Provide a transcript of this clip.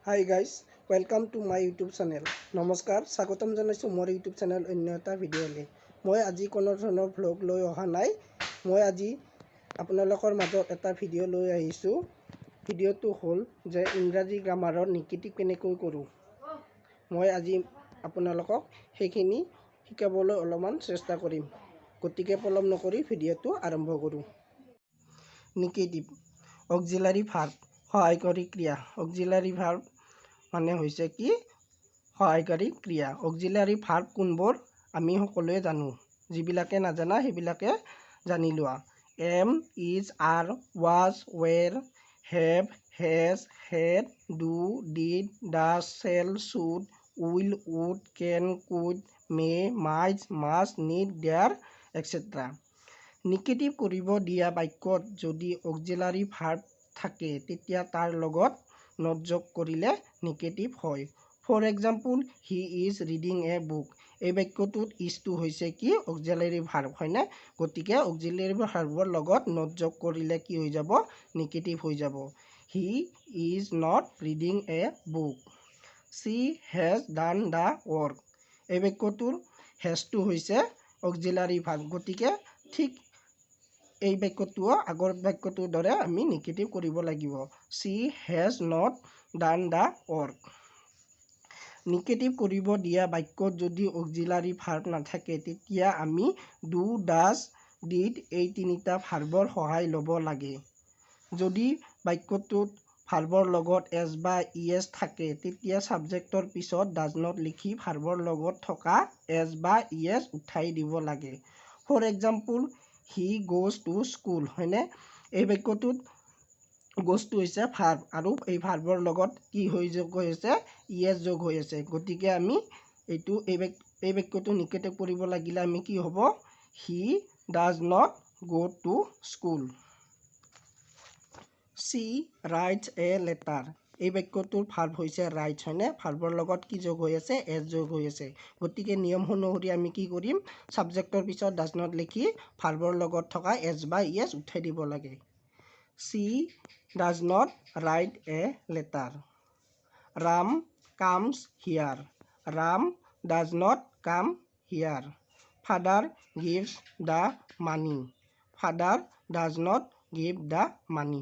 Hi guys, welcome to my YouTube channel. নমস্কাৰ, স্বাগতম জনাইছোঁ মোৰ ইউটিউব চেনেল অন্য এটা ভিডিঅ'লৈ। মই আজি কোনো ধৰণৰ ভ্লগ লৈ অহা নাই। মই আজি আপোনালোকৰ মাজত এটা ভিডিঅ' লৈ আহিছোঁ। ভিডিঅ'টো হ'ল যে ইংৰাজী গ্ৰামাৰৰ নিগেটিভ কেনেকৈ কৰোঁ। মই আজি আপোনালোকক সেইখিনি শিকাবলৈ অলপমান চেষ্টা কৰিম। গতিকে পলম নকৰি ভিডিঅ'টো আৰম্ভ কৰোঁ। নিগেটিভ অক্সিলাৰী ভাৰ্ব, সহায়কাৰী ক্ৰিয়া। অক্সিলাৰী ভাৰ্ব মানে হৈছে কি? সহায়কাৰী ক্ৰিয়া। অক্সিলাৰী ভাৰ্ব কোনবোৰ আমি সকলোৱে জানো। যিবিলাকে নাজানা, সেইবিলাকে জানি লোৱা। Am, is, are, was, were, have, has, had, do, did, does, shall, should, will, would, can, could, may, might, must, need, dare, etcetera. Negative কৰিব দিয়া বাক্যত যদি অক্সিলাৰী ভাৰ্ব থাকে, তেতিয়া তাৰ লগত not যোগ কৰিলে নিগেটিভ হয়। For example, "He is reading a book." এই বাক্যটোত ইজটো হৈছে কি? অক্সিলাৰী ভাৰ্ব, হয়নে? গতিকে অক্সিলাৰী ভাৰ্বৰ লগত not যোগ কৰিলে কি হৈ যাব? নিগেটিভ হৈ যাব। "He is not reading a book." "She has done the work." এই বাক্যটোৰ হেজটো হৈছে অক্সিলাৰী ভাৰ্ব। গতিকে ঠিক এই বাক্যটোও আগৰ বাক্যটোৰ দৰে আমি নিগেটিভ কৰিব লাগিব। "She has not done the work." Negative কৰিব দিয়া বাক্যত যদি অক্সিলাৰী ভাৰ্ব নাথাকে, তেতিয়া আমি do, does, did এই তিনিটা ভাৰ্বৰ সহায় ল'ব লাগে। যদি বাক্যটোত ভাৰ্বৰ লগত এছ বা ই এছ থাকে, তেতিয়া ছাবজেক্টৰ পিছত ডাজ not লিখি ভাৰ্বৰ লগত থকা এছ বা ই এছ উঠাই দিব লাগে। For example, "He goes to school," হয়নে? এই বাক্যটোত গ'জটো হৈছে ভাৰ্ব আৰু এই ভাৰ্বৰ লগত কি হৈ যোগ হৈ আছে? ই এছ যোগ হৈ আছে। গতিকে আমি এইটো এই বাক্যটো নিগেটিভ কৰিব লাগিলে আমি কি হ'ব? "He does not go to school." "She writes a letter." এই বাক্যটোৰ ভাৰ্ব হৈছে ৰাইটছ, হয়নে? ভাৰ্বৰ লগত কি যোগ হৈ আছে? এছ যোগ হৈ আছে। গতিকে নিয়ম অনুসৰি আমি কি কৰিম? ছাবজেক্টৰ পিছত ডাজ not লিখি ভাৰ্বৰ লগত থকা এছ বা ই এছ উঠাই দিব লাগে। "She does not write a letter." "Ram comes here." "Ram does not come here." "Father gives the money." "Father does not give the money."